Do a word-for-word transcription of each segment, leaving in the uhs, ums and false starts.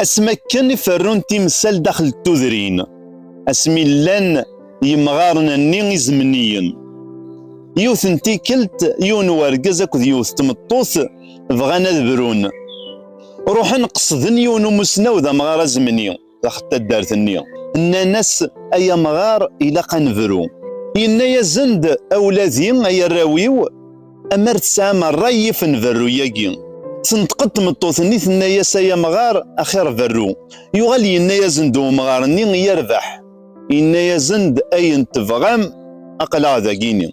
Asmi akken i ferrun timsal daxel n tudrin, asmi llan yemɣaren-nni izemniyen. Yiwet n tikkelt, yiwen wergaz akked yiwet n tmeṭṭut bɣan ad brun. Ruḥen qesden yiwen umusnaw d amɣar azemni daxel n taddart-nni. Nnan-as: "Ay amɣar, ilaq ad nebru." Yenna-yasen-d: "A wladi, ay arraw-iw, amar tesɛam ṛṛay, yif nberru-yagi." Tenṭeq-d tmeṭṭut-nni, tenna-yas: "Ay amɣar, axir berru." Yuɣal yenna-yasen-d umɣar-nni: "Yerbeḥ." Yenna-yasen-d: "Ayen tebɣam, aql-aɣ dagini."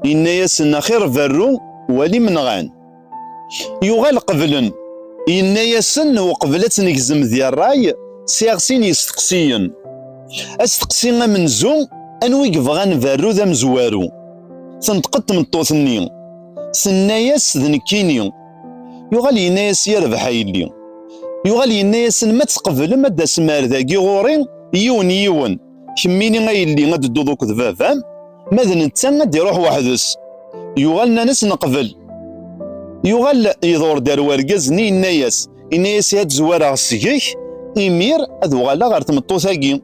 Yenna-yasen: "Axir berru, walim nɣan." Yuɣal qeblen. Yenna-yasen: "Uqbel ad tnegzem di ṛṛay, sɛiɣ sin yesteqsiyen. Asteqsi amenzu, anwa i yebɣan berru d amezwaru?" Tenṭeq-d tmeṭṭut-nni, tenna-yas: "D nekkini." Yuɣal yenna-yas: "Yerbeḥ a yelli." Yuɣal yenna-yasen: "Ma tqeblem ad d-tasem ar dagi ɣur-i, yiwen yiwen, kemmini a yelli ad d-tedduḍ akked baba-m, ma d netta ad d-iruḥ weḥd-s." Yuɣal nnan-as: "Neqbel." Yuɣal iḍur-d ar wergaz-nni, yenna-yas, yenna-yas: "Ad zwareɣ seg-k, imir ad uɣaleɣ ɣer tmeṭṭut-agi."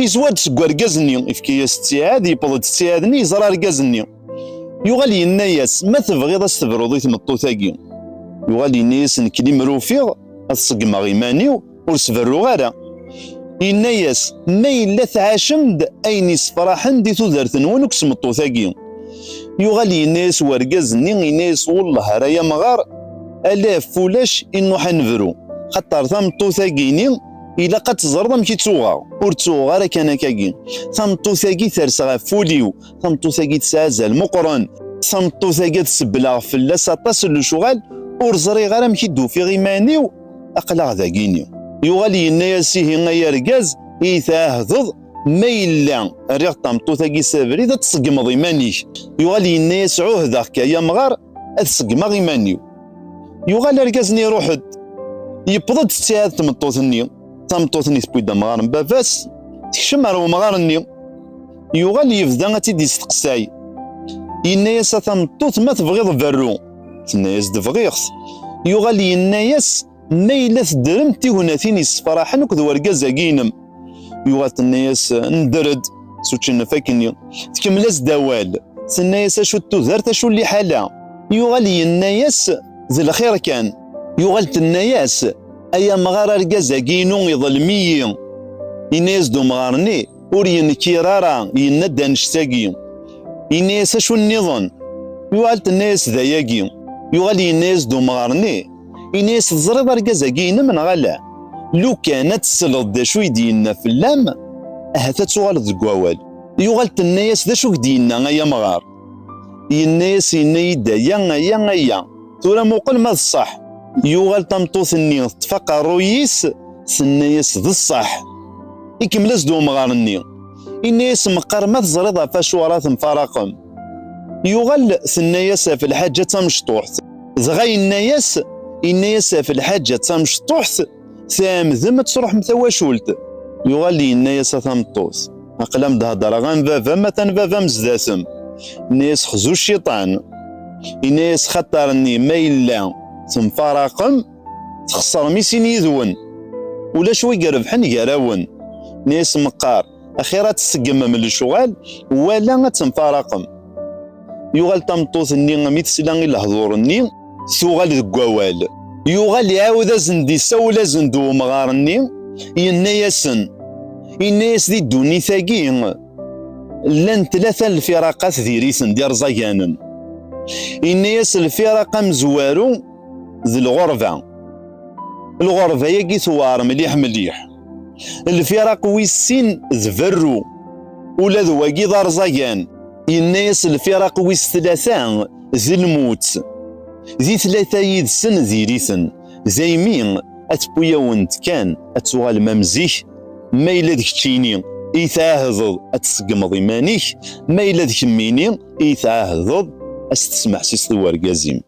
Izwar-d seg wergaz-nni, ifka-yas ttiɛad, yewweḍ-d ttiɛad-nni, yeẓra argaz-nni. Yuɣal yenna-yas: "Ma tebɣiḍ ad s-tebruḍ i tmeṭṭut-agi." Yuɣal yenna-yas: "Nekk limer ufiɣ ad ṣeggmeɣ iman-iw, ur s-berruɣ ara." Yenna-yas: "Ma yella tɛacem-d ayen yessefraḥen di tudert-nwen akk s tmeṭṭut-agi." Yuɣal yenna-yas wergaz-nni, yenna-yas: "Wellah ara yamɣar, ala ɣef ulac i nruḥ ad nebru, xaṭer tameṭṭut-agi-ni ilaq ad teẓreḍ amek i tt-uɣeɣ, ur tt-uɣeɣ ara kan akkagi. Tameṭṭut-agi ters ɣef wul-iw, tameṭṭut-agi tesɛa azal meqqren, tameṭṭut-agi ad sebbleɣ fell-as aṭas n lecɣal, ur ẓriɣ ara amek i d-ufiɣ iman-iw, aql-aɣ dagini." Yuɣal yenna-yas: "Ihi ay argaz, i yi-tɛahdeḍ, ma yella rriɣ tameṭṭut-agi s abrid, ad tṣeggmeḍ iman-ik." Yuɣal yenna-yas: "Ɛuhdeɣ-k ay amɣar, ad ṣeggmeɣ iman-iw." Yuɣal argaz-nni iruḥ-d, yewweḍ-d ttiɛad tmeṭṭut-nni. Tameṭṭut-nni tewwi-d amɣar n baba-s, tekcem ar wemɣar-nni. Yuɣal yebda ad tt-id-isteqsay. Yenna-yas: "A tameṭṭut, ma tebɣiḍ berru." Tenna-yas-d: "Bɣiɣ-t." Yuɣal yenna-yas: "Ma yella teddremt tignatin yessefraḥen akked wergaz-agi-inem?" Yuɣal tenna-yas: "Nedder-d s učči-nneɣ akkenni." Tkemmel-as-d awal. Tenna-yas: "Acu n tudert, acu n liḥala?" Yuɣal yenna-yas: "D lxir kan." Yuɣal tenna-yas: "Ay amɣar, argaz-agi-inu iḍlem-iyi." Yenna-yas-d umɣar-nni: "Ur yenkir ara, yenna-d annect-agi." Yenna-yas: "Acu nniḍen?" Yuɣal tenna-yas: "D ayagi." Yuɣal yenna-yas-d umɣar-nni, yenna-yas: "Teẓriḍ argaz-agi-inem neɣ ala? Lukan ad tesleḍ d acu i d-yenna fell-am, ahat ad tuɣaleḍ deg wawal." Yuɣal tenna-yas: "D acu i k-d-yenna ay amɣar?" Yenna-yas: "Yenna-yi-d aya, aya, aya. Tura muqel ma d ṣṣeḥ." Yuɣal tameṭṭut-nni teṭṭef aqerruy-is, tenna-yas: "D ṣṣeḥ." Ikemmel-as-d umɣar-nni, yenna-yas: "Meqqar ma teẓriḍ ɣef acu ara temfaraqem." Yuɣal tenna-yas: "Ɣef lḥaǧa d tamecṭuḥt." Dɣa yenna-yas, yenna-yas: "Ɣef lḥaǧa d tamecṭuḥt, tɛemdem ad truḥem tawacult." Yuɣal yenna-yas: "A tameṭṭut, aql-am d-heddreɣ am baba-m, atan baba-m zdat-m." Yenna-yas: "Xzu cciṭan." Yenna-yas: "Xaṭer-nni ma yella temfaraqem, txeṣrem i sin yid-wen. Ulac wi irebḥen gar-awen." Yenna-yas: "Meqqar axir ad tseggmem lecɣal, wala ad temfaraqem." Yuɣal tameṭṭut-nni mi tesla i lehdur-nni, tuɣal deg wawal. Yuɣal iɛawed-asen-d, isawel-asen-d umɣar-nni, yenna-yasen, yenna-yas: "Di ddunit-agi llan tlata lfiraqat diri-ten d irẓaganen." Yenna-yas: "Lfiraq amezwaru d lɣerba." Lɣerba-agi tewɛer mliḥ mliḥ. Lfiraq wis sin d berru, ula d wagi d arẓagan. Yenna-yas: "Lfiraq wis tlata d lmut." Di tlata yid-sen diri-ten, daymi ad tewwi-awen-d kan ad tuɣalem am zik. Ma yella d keččini i tɛahdeḍ ad tseggmeḍ iman-ik, ma yella d kemmini i tɛahdeḍ ad s-tesmeḥsiseḍ i wergaz-im.